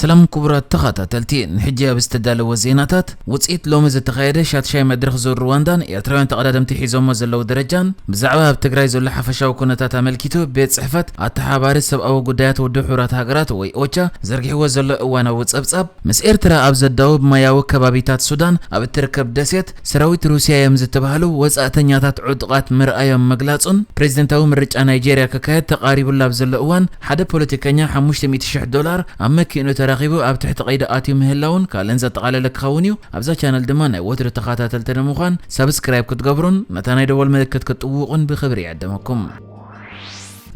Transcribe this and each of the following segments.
ሰላም ክቡራት ተኸታተልቲ፣ ንሕጂ ኣብ ዝተዳለወ ዜናታት፣ ውፅኢት ሎሚ ዝተኻየደ ሻትሻይ መድረኽ ዙር ሩዋንዳን ኤርትራውያን ተቐዳደምቲ ሒዞሞ ዘለዉ ደረጃን፣ ብዛዕባ ኣብ ትግራይ ዘሎ ሓፈሻዊ ኩነታት ኣመልኪቱ ቤት ጽሕፈት ኣተሓባሪ ሰብኣዊ ጉዳያት ውድብ ሕቡራት ሃገራት ወይ ኦቻ ዘርጊሕዎ ዘሎ እዋናዊ ጸብጻብ፣ ምስ ኤርትራ ኣብ ዘዳውብ ማያዊ ከባቢታት ሱዳን ኣብ እትርከብ ደሴት ሰራዊት ሩስያ እዮም ዝተባህሉ ወጻእተኛታት ዕጡቓት ምርኣዮም ምግላጹን፣ ፕሬዚደንታዊ ምርጫ ናይጄርያ ክካየድ ተቓሪቡሉ ኣብ ዘሎ እዋን፣ ሓደ ፖለቲከኛ ሓሙሽተ ሚእቲ ሽሕ ዶላር ኣብ መኪኑ ተረኺቡ ኣብ ትሕቲ ቀይዲ ኣትዩ ምህላውን ካልእን ዘጠቓለለ ክኸውን እዩ። ኣብዛ ቻነል ድማ ናይ ወትሩ ተኸታተልቲ ንምዃን ሳብስክራይብ ክትገብሩን ነታ ናይ ደወል ምልክት ክትጥውቑን ብኽብሪ ይዕድመኩም።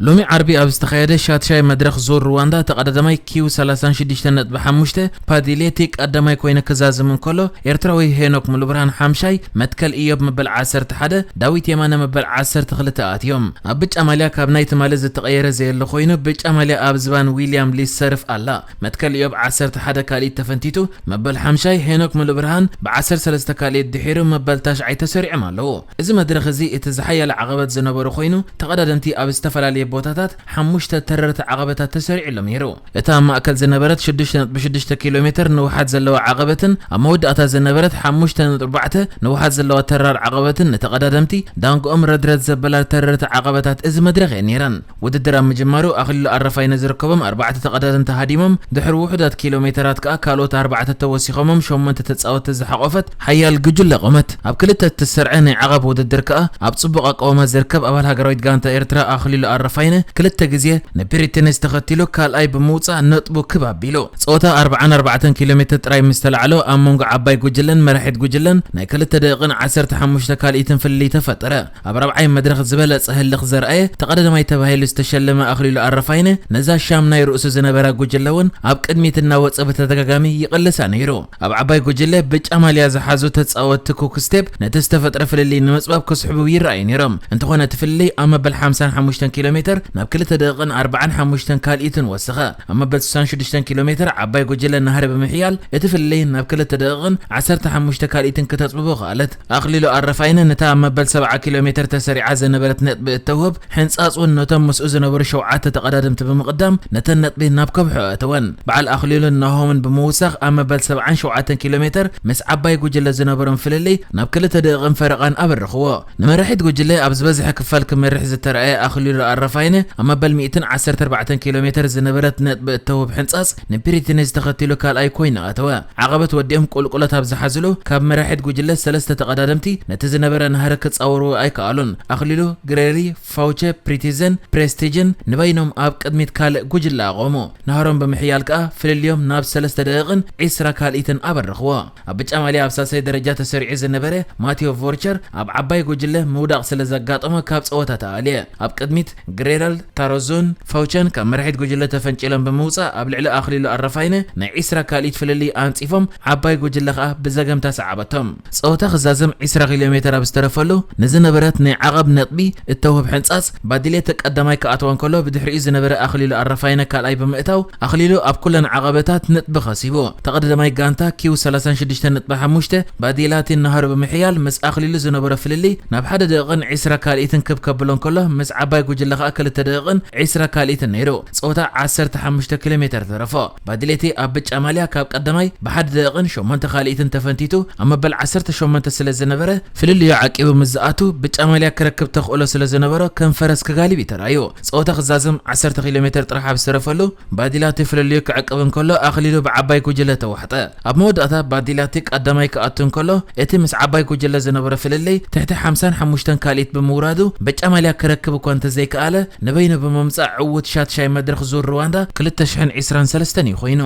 ሎሚ ዓርቢ ኣብ ዝተኻየደ ሻትሻይ መድረኽ ዙር ሩዋንዳ ተቐዳዳማይ ኪው ሰላሳ ሽዱሽተ ነጥቢ ሓሙሽተ ፓዲሌቲ ቀዳማይ ኮይኑ ክዛዝም እንከሎ፣ ኤርትራዊ ሄኖክ ሙሉብርሃን ሓምሻይ፣ መትከል ኢዮብ መበል ዓሰርተ ሓደ፣ ዳዊት የማነ መበል ዓሰርተ ክልተ ኣትዮም። ኣብ ብጫ ማልያ ካብ ናይ ትማሊ ዝተቐየረ ዘየለ ኮይኑ፣ ብጫ ማልያ ኣብ ዝባን ዊልያም ሊሰርፍ ኣላ። መትከል ኢዮብ ዓሰርተ ሓደ ካልኢት ተፈንቲቱ፣ መበል ሓምሻይ ሄኖክ ሙሉብርሃን ብዓሰርተ ሰለስተ ካልኢት ድሒሩ መበል ታሽዓይ ተሰሪዖም ኣለዉ። እዚ መድረኽ እዚ እቲ ዝሓየለ ዓቐበት ዝነበሮ ኮይኑ፣ ተቐዳደምቲ ኣብ ዝተፈላለየ ቦታታት ሓሙሽተ ተረርቲ ዓቐበታት ተሰሪዑሎም ነይሩ። እታ ኣብ ማእከል ዝነበረት ሽዱሽተ ነጥቢ ሽዱሽተ ኪሎ ሜትር ንውሓት ዘለዋ ዓቐበትን ኣብ መወዳእታ ዝነበረት ሓሙሽተ ነጥቢ ኣርባዕተ ንውሓት ዘለዋ ተራር ዓቐበትን ንተቐዳደምቲ ዳንግኦም ረድረድ ዘበላ ተረርቲ ዓቐበታት እዚ መድረኽ እየን ነይረን። ውድድር ኣብ ምጅማሩ ኣኽሊሉ ኣረፋይነ ዝርከቦም ኣርባዕተ ተቐዳደምቲ ሃዲሞም ድሕሪ ውሑዳት ኪሎ ሜተራት ከኣ ካልኦት ኣርባዕተ ተወሲኾሞም ሸሞንተ ተጻወትቲ ዝሓቖፈት ሓያል ጉጅለ ቆመት። ኣብ ክልተ እትሰርዐ ናይ ዓቐብ ውድድር ከኣ ኣብ ጽቡቕ ኣቃውማ ዝርከብ ኣባል ሃገራዊት ጋንታ ኤርትራ ኣኽሊሉ ኣረፋይነ ክልተ ግዜ ንፒሪቴኔስ ተኸቲሉ ካልኣይ ብምውጻእ ነጥቡ ክብ ኣቢሉ። ጸወታ ኣርብዓን ኣርባዕተን ኪሎ ሜትር ጥራይ ምስ ተላዕሎ ኣብ መንጎ ዓባይ ጉጅለን መራሒት ጉጅለን ናይ ክልተ ደቂቕን ዓሰርተ ሓሙሽተ ካልኢትን ፍልልይ ተፈጠረ። ኣብ ራብዓይ መድረኽ ዝበለጸ ህልኽ ዘርኣየ ተቐዳዳማይ ተባሂሉ ዝተሸለመ ኣኽሊሉ ኣረፋይነ፣ ነዛ ሻም ናይ ርእሱ ዝነበራ ጉጅለ እውን ኣብ ቅድሚት እናወጸ ብተደጋጋሚ ይቕልሳ ነይሩ። ኣብ ዓባይ ጉጅለ ብጫ ማልያ ዝሓዙ ተጻወትቲ ኩክ ስቴፕ ነቲ ዝተፈጥረ ፍልልይ ንምጽባብ ክስሕቡ ይረኣዩ ነይሮም። እንተኾነ እቲ ፍልልይ ኣብ መበል ሓምሳን ሓሙሽተን ኪሎ ሜትር ናብ ክልተ ደቂቕን ኣርባዓን ሓሙሽተን ካልኢትን ወሰኸ። ኣብ መበል ስሳን ሽዱሽተን ኪሎ ሜትር ዓባይ ጉጅለ ናህሪ ብምሕያል እቲ ፍልልይ ናብ ክልተ ደቂቕን ዓሰርተ ሓሙሽተ ካልኢትን ክተጽብቦ ከኣለት። ኣኽሊሉ ኣረፋይነ ነታ ኣብ መበል ሰብዓ ኪሎ ሜትር ተሰሪዓ ዝነበረት ነጥቢ እተውህብ ሕንጻጽ እውን ነቶም ምስኡ ዝነበሩ ሸውዓተ ተቐዳደምቲ ብምቕዳም ነተን ነጥቢ ናብ ከብሖ ኣእተወን። በዓል ኣኽሊሉን ናሆምን ብምውሳኽ ኣብ መበል ሰብዓን ሸውዓተን ኪሎ ሜትር ምስ ዓባይ ጉጅለ ዝነበሮም ፍልልይ ናብ ክልተ ደቂቕን ፈረቓን ኣበርኽዎ። ንመራሒት ጉጅለ ኣብ ዝበዝሐ ክፋል ክመርሕ ዝተረኣየ ኣኽሊሉ ኣረፋይነ ኣብ መበል ሚእትን ዓሰርተ ኣርባዕተን ኪሎ ሜትር ዝነበረት ነጥቢ እተውህብ ሕንጻጽ ንፒሪቲኔዝ ተኸቲሉ ካልኣይ ኮይኑ ኣተወ። ዓቐበት ወዲኦም ቁልቁለት ኣብ ዝሓዝሉ ካብ መራሒት ጉጅለ ሰለስተ ተቐዳደምቲ ነቲ ዝነበረ ናህሪ ክጻወርዎ ኣይከኣሉን። ኣኽሊሉ፣ ግሬሊ፣ ፋውቸ፣ ፕሪቲዘን፣ ፕሬስቲጅን ንበይኖም ኣብ ቅድሚት ካልእ ጉጅለ ኣቖሙ። ናህሮም ብምሕያል ከኣ ፍልልዮም ናብ ሰለስተ ደቂቕን ዒስራ ካልኢትን ኣበርኽዎ። ኣብ ብጫ ማልያ ኣብ ሳልሳይ ደረጃ ተሰሪዑ ዝነበረ ማቴዎ ቮርቸር ኣብ ዓባይ ጉጅለ ምውዳቕ ስለ ዘጋጠሞ ካብ ጸወታ ተኣልየ። ኣብ ቅድሚት ግሬረል፣ ታሮዞን ፋውቸን ካብ መራሒት ጉጅለ ተፈንጪሎም ብምውጻእ ኣብ ልዕሊ ኣኽሊሉ ኣረፋይነ ናይ ዒስራ ካልኢት ፍልልይ ኣንጺፎም ዓባይ ጉጅለ ከኣ ብዘገምታ ሰዓበቶም። ጸወታ ክዛዘም ዒስራ ኪሎ ሜትር ኣብ ዝተረፈሉ ንዝነበረት ናይ ዓቐብ ነጥቢ እተውህብ ሕንጻጽ ባዲሌተ ቀዳማይ ክኣትዋ እንከሎ ብድሕሪኡ ዝነበረ ኣኽሊሉ ኣረፋይነ ካልኣይ ብምእታው ኣኽሊሉ ኣብ ኩለን ዓቐበታት ነጥቢ ከሲቡ። ተቐዳዳማይ ጋንታ ኪው ሰላሳን ሽዱሽተ ነጥቢ ሓሙሽተ ባዲላቲ ናሃሩ ብምሕያል ምስ ኣኽሊሉ ዝነበሮ ፍልልይ ናብ ሓደ ደቂቕን ዒስራ ካልኢትን ክብ ከብሎ እንከሎ ምስ ዓባይ ጉጅለ ከኣ ክልተ ደቂቕን ዒስራ ካልኢትን ነይሩ። ጸወታ ዓሰርተ ሓሙሽተ ኪሎ ሜትር ተረፎ። ባዲሌቲ ኣብ ብጫ ማልያ ካብ ቀዳማይ ብሓደ ደቂቕን ሸሞንተ ካልኢትን ተፈንቲቱ ኣብ መበል ዓሰርተ ሸሞንተ ስለ ዝነበረ ፍልልዩ ዓቂቡ ምስ ዝኣቱ ብጫ ማልያ ክረክብ ተኽእሎ ስለ ዝነበሮ ከም ፈረስ ክጋልብ እዩ ተራእዩ። ጸወታ ክዛዘም ዓሰርተ ኪሎ ሜትር ጥራሕ ኣብ ዝተረፈሉ ባዲላቲ ፍልልዩ ክዕቅብ እንከሎ ኣኽሊሉ ብዓባይ ጉጅለ ተዋሕጠ። ኣብ መወዳእታ ባዲላቲ ቀዳማይ ክኣቱ እንከሎ እቲ ምስ ዓባይ ጉጅለ ዝነበሮ ፍልልይ ትሕቲ ሓምሳን ሓሙሽተን ካልኢት ብምውራዱ ብጫ ማልያ ክረክብ እኳ እንተዘይከኣለ ንበይኑ ብምምጻእ ዕዉት ሻትሻይ መድረኽ ዙር ሩዋንዳ ክልተ ሽሕን ዕስራን ሰለስተን እዩ ኮይኑ።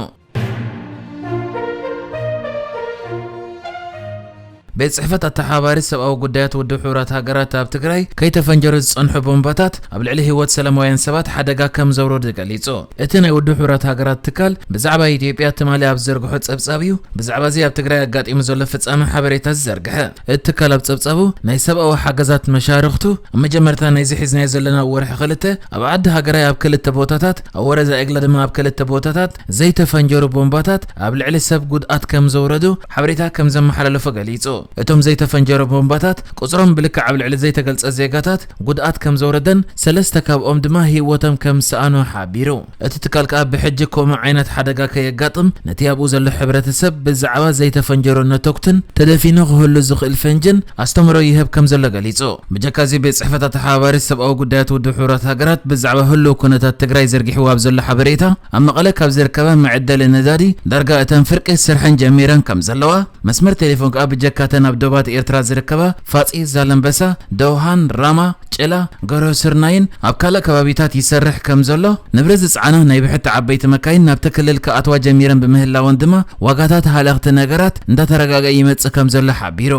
ቤት ጽሕፈት ኣተሓባሪ ሰብኣዊ ጉዳያት ውድብ ሕቡራት ሃገራት ኣብ ትግራይ ከይተፈንጀሩ ዝጸንሑ ቦምባታት ኣብ ልዕሊ ህይወት ሰላማውያን ሰባት ሓደጋ ከም ዘውረዱ ገሊጹ። እቲ ናይ ውድብ ሕቡራት ሃገራት ትካል ብዛዕባ ኢትዮጵያ ትማሊ ኣብ ዝዘርግሖ ጸብጻብ እዩ ብዛዕባ እዚ ኣብ ትግራይ ኣጋጢሙ ዘሎ ፍጻመ ሓበሬታ ዝዘርግሐ። እቲ ትካል ኣብ ጸብጻቡ ናይ ሰብኣዊ ሓገዛት መሻርኽቱ ኣብ መጀመርታ ናይዚ ሒዝናዮ ዘለና ወርሒ ክልተ ኣብ ዓዲ ሃገራይ ኣብ ክልተ ቦታታት ኣብ ወረዳ ኤግላ ድማ ኣብ ክልተ ቦታታት ዘይተፈንጀሩ ቦምባታት ኣብ ልዕሊ ሰብ ጉድኣት ከም ዘውረዱ ሓበሬታ ከም ዘመሓላለፎ ገሊጹ። እቶም ዘይተፈንጀሩ ቦምባታት ቁጽሮም ብልክዕ ኣብ ልዕሊ ዘይተገልጸ ዜጋታት ጉድኣት ከም ዘውረደን ሰለስተ ካብኦም ድማ ህይወቶም ከም ዝሰኣኑ ሓቢሩ። እቲ ትካል ከኣ ብሕጂ ከምኡ ዓይነት ሓደጋ ከየጋጥም ነቲ ኣብኡ ዘሎ ሕብረተሰብ ብዛዕባ ዘይተፈንጀሩ ነቶክትን ተደፊኑ ክህሉ ዝኽእል ፈንጅን ኣስተምህሮ ይህብ ከም ዘሎ ገሊጹ። ብጀካ እዚ ቤት ጽሕፈት ኣተሓባባሪ ሰብኣዊ ጉዳያት ውድብ ሕቡራት ሃገራት ብዛዕባ ህሉው ኩነታት ትግራይ ዘርጊሕዎ ኣብ ዘሎ ሓበሬታ ኣብ መቐለ ካብ ዝርከባ መዐደሊ ነዳዲ ዳርጋ እተን ፍርቂ ስርሐን ጀሚረን ከም ዘለዋ መስመር ቴሌፎን ከኣ ብጀካተን ኣብ ዶባት ኤርትራ ዝርከባ ፋጺ፣ ዛለምበሳ፣ ደውሃን፣ ራማ፣ ጭላ፣ ገርሆ ስርናይን ኣብ ካልእ ከባቢታት ይሰርሕ ከም ዘሎ፣ ንብረት ዝጸዓና ናይ ብሕቲ ዓበይቲ መካይን ናብቲ ክልል ክኣትዋ ጀሚረን ብምህላወን ድማ ዋጋታት ሃለኽቲ ነገራት እንዳተረጋግአ ይመጽእ ከም ዘሎ ሓቢሩ።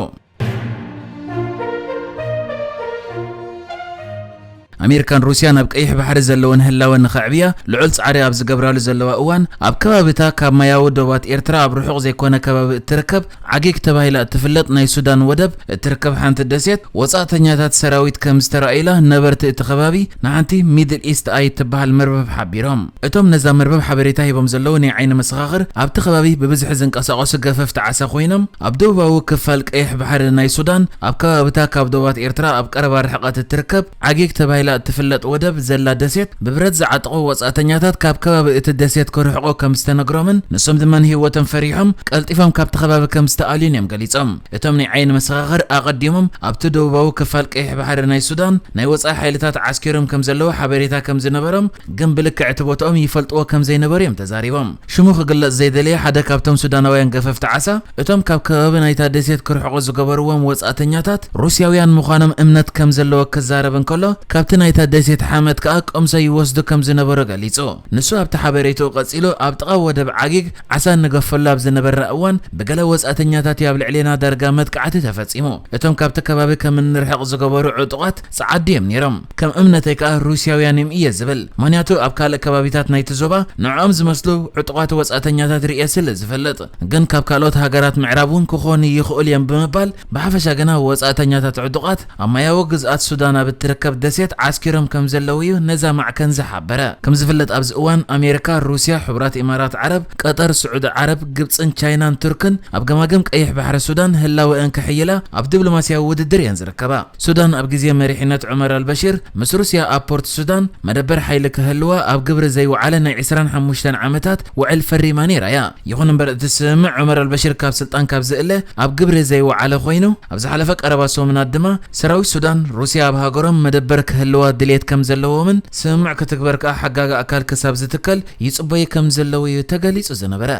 ኣሜሪካን ሩስያን ኣብ ቀይሕ ባሕሪ ዘለወን ህላወ ንኸዕብያ ልዑል ጻዕሪ ኣብ ዝገብራሉ ዘለዋ እዋን፣ ኣብ ከባቢታ ካብ ማያዊ ዶባት ኤርትራ ኣብ ርሑቕ ዘይኮነ ከባቢ እትርከብ ዓጊግ ተባሂላ እትፍለጥ ናይ ሱዳን ወደብ እትርከብ ሓንቲ ደሴት ወጻእተኛታት ሰራዊት ከም ዝተራእዩላ ነበርቲ እቲ ከባቢ ንሓንቲ ሚድል ኢስት ኣይ እትበሃል መርበብ ሓቢሮም። እቶም ነዛ መርበብ ሓበሬታ ሂቦም ዘለዉ ናይ ዓይኒ መሰኻኽር ኣብቲ ከባቢ ብብዝሒ ዝንቀሳቐሱ ገፈፍቲ ዓሳ ኮይኖም፣ ኣብ ደቡባዊ ክፋል ቀይሕ ባሕሪ ናይ ሱዳን ኣብ ከባቢታ ካብ ዶባት ኤርትራ ኣብ ቀረባ ርሕቐት እትርከብ ዓጊግ ተባሂላ እትፍለጥ ወደብ ዘላ ደሴት ብብረት ዝዓጠቑ ወጻእተኛታት ካብ ከባቢ እቲ ደሴት ክርሕቑ ከም ዝተነግሮምን ንሶም ድማ ንህይወቶም ፈሪሖም ቀልጢፎም ካብቲ ከባቢ ከም ዝተኣልዩን እዮም ገሊጾም። እቶም ናይ ዓይኒ መሰኻኽር ኣቐዲሞም ኣብቲ ደቡባዊ ክፋል ቀይሕ ባሕሪ ናይ ሱዳን ናይ ወጻኢ ሓይልታት ዓስኪሮም ከም ዘለዉ ሓበሬታ ከም ዝነበሮም ግን ብልክዕ እቲ ቦታኦም ይፈልጥዎ ከም ዘይነበሩ እዮም ተዛሪቦም። ሽሙ ክግለጽ ዘይደለየ ሓደ ካብቶም ሱዳናውያን ገፈፍቲ ዓሳ እቶም ካብ ከባቢ ናይታ ደሴት ክርሕቑ ዝገበርዎም ወጻእተኛታት ሩስያውያን ምዃኖም እምነት ከም ዘለዎ ክዛረብ እንከሎ፣ ካብቲ ናይታ ደሴት ሓመድ ከኣ ቀምሶ ይወስዱ ከም ዝነበሩ ገሊጹ። ንሱ ኣብቲ ሓበሬትኡ ቀጺሉ፣ ኣብ ጥቓ ወደብ ዓጊግ ዓሳ እንገፈሉ ኣብ ዝነበርና እዋን፣ ብገለ ወጻእተኛታት እዩ ኣብ ልዕሌና ዳርጋ መጥቃዕቲ ተፈጺሙ። እቶም ካብቲ ከባቢ ከም እንርሕቕ ዝገበሩ ዕጡቓት ጸዓዱ እዮም ነይሮም። ከም እምነተይ ከኣ ሩስያውያን እዮም እየ ዝብል። ምኽንያቱ ኣብ ካልእ ከባቢታት ናይቲ ዞባ ንዕኦም ዝመስሉ ዕጡቓት ወጻእተኛታት ርእየ ስለ ዝፈልጥ። ግን ካብ ካልኦት ሃገራት ምዕራብ እውን ክኾኑ ይኽእሉ እዮም ብምባል፣ ብሓፈሻ ግና ወጻእተኛታት ዕጡቓት ኣብ ማያዊ ግዝኣት ሱዳን ኣብ እትርከብ ደሴት ዓስኪሮም ከም ዘለዉ እዩ ነዛ ማዕከን ዝሓበረ። ከም ዝፍለጥ ኣብዚ እዋን ኣሜሪካ፣ ሩስያ፣ ሕቡራት ኢማራት ዓረብ፣ ቀጠር፣ ስዑዲ ዓረብ፣ ግብጽን ቻይናን ቱርክን ኣብ ገማግም ቀይሕ ባሕሪ ሱዳን ህላወአን ከሕይላ ኣብ ዲፕሎማስያዊ ውድድር እየን ዝርከባ። ሱዳን ኣብ ግዜ መሪሕነት ዑመር ኣልበሺር ምስ ሩስያ ኣብ ፖርት ሱዳን መደበር ሓይሊ ክህልዋ ኣብ ግብሪ ዘይወዓለ ናይ ዕስራን ሓሙሽተን ዓመታት ውዕል ፈሪማ ነይራ እያ። ይኹን እምበር እቲ ስምምዕ ዑመር ኣልበሺር ካብ ስልጣን ካብ ዝእለ ኣብ ግብሪ ዘይወዓለ ኮይኑ፣ ኣብ ዝሓለፈ ቀረባ ሰሙናት ድማ ሰራዊት ሱዳን ሩስያ ኣብ ሃገሮም መደበር ክህልዋ ድሌት ከም ዘለዎምን ስምምዕ ክትግበር ከኣ ሓጋጊ ኣካል ክሳብ ዝትከል ይጽበዩ ከም ዘለዉ እዩ ተገሊጹ ዝነበረ።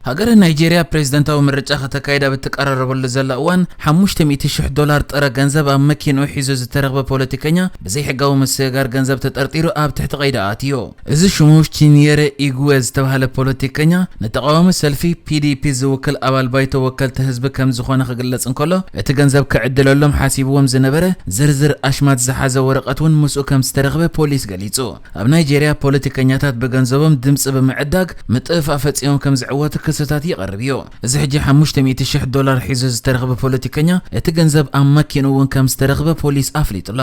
ሃገረ ናይጄርያ ፕሬዝደንታዊ ምርጫ ከተካይድ ኣብ እትቀራረበሉ ዘላ እዋን፣ ሓሙሽተ ሚእቲ ሽሕ ዶላር ጥረ ገንዘብ ኣብ መኪንኡ ሒዙ ዝተረኽበ ፖለቲከኛ ብዘይሕጋዊ ምስግጋር ገንዘብ ተጠርጢሩ ኣብ ትሕቲ ቀይዲ ኣትዩ። እዚ ሽሙ ቺንየረ ኢጉዌ ዝተባህለ ፖለቲከኛ፣ ንተቓዋሚ ሰልፊ ፒ ዲ ፒ ዝውክል ኣባል ባይቶ ወከልቲ ህዝቢ ከም ዝኾነ ክግለጽ እንከሎ፣ እቲ ገንዘብ ክዕድለሎም ሓሲብዎም ዝነበረ ዝርዝር ኣሽማት ዝሓዘ ወረቐት እውን ምስኡ ከም ዝተረኽበ ፖሊስ ገሊጹ። ኣብ ናይጄርያ ፖለቲከኛታት ብገንዘቦም ድምጺ ብምዕዳግ ምጥፍፋእ ፈጺሞም ከም ዝዕወቱ ክስታት ይቐርብ እዩ። እዚ ሕጂ ሓሙሽተ ሚእቲ ሽሕ ዶላር ሒዙ ዝተረኽበ ፖለቲከኛ፣ እቲ ገንዘብ ኣብ መኪንኡ እውን ከም ዝተረኽበ ፖሊስ ኣፍሊጡ ኣሎ።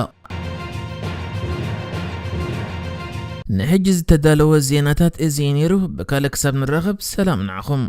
ንሕጂ ዝተዳለወ ዜናታት እዚ እዩ ነይሩ። ብካልእ ክሳብ ንራኸብ ሰላም ንዓኹም።